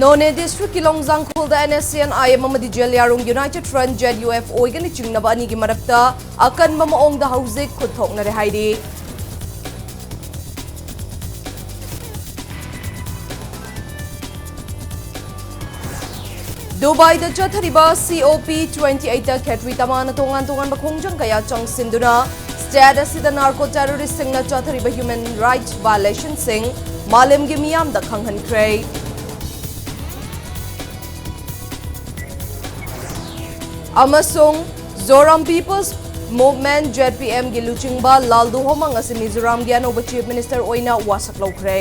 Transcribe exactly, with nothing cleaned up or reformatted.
ꯅꯣꯅꯦ ꯗꯤꯁꯇ꯭ꯔꯤꯛꯀꯤ ꯂꯣꯡꯖꯥꯡꯈꯣꯜꯗ NSCN-IM ꯑꯃꯗꯤ Zeliangrong United Front, ZUF, ꯑꯣꯏꯒꯅꯤ ꯆꯤꯡꯅꯕ ꯑꯅꯤꯒꯤ ꯃꯔꯛꯇ ꯑꯀꯟꯕ ꯃꯑꯣꯡꯗ ꯍꯧꯖꯤꯛ ꯈꯨꯠ ꯊꯣꯛꯅꯔꯦ ꯍꯥꯏꯔꯤ꯫ ꯗꯨꯕꯥꯏꯗ ꯆꯠꯊꯔꯤꯕ COP twenty eight ꯈꯦꯇ꯭ꯔꯤ ꯇꯃꯥꯟꯅ ꯇꯣꯉꯥꯟ ꯇꯣꯉꯥꯟꯕ ꯈꯣꯡꯖꯪ ꯀꯌꯥ ꯆꯪꯁꯤꯟꯗꯨꯅ state ꯑꯁꯤꯗ narco terrorist-ꯁꯤꯡꯅ ꯆꯠꯊꯔꯤꯕ human rights violation-ꯁꯤꯡ ꯃꯥꯂꯦꯝꯒꯤ ꯃꯤꯌꯥꯝꯗ ꯈꯪꯍꯟꯈ꯭ꯔꯦ꯫ ꯑꯃꯁꯨꯡ Zoram People's Movement, ZPM-ꯒꯤ ꯂꯨꯆꯤꯡꯕ ꯂꯥꯜꯗꯨꯍꯣꯃꯥꯡ ꯑꯁꯤ ꯃꯤꯖꯣꯔꯥꯝꯒꯤ ꯑꯅꯧꯕ Chief Minister ꯑꯣꯏꯅ ꯋꯥꯁꯛ ꯂꯧꯈ꯭ꯔꯦ꯫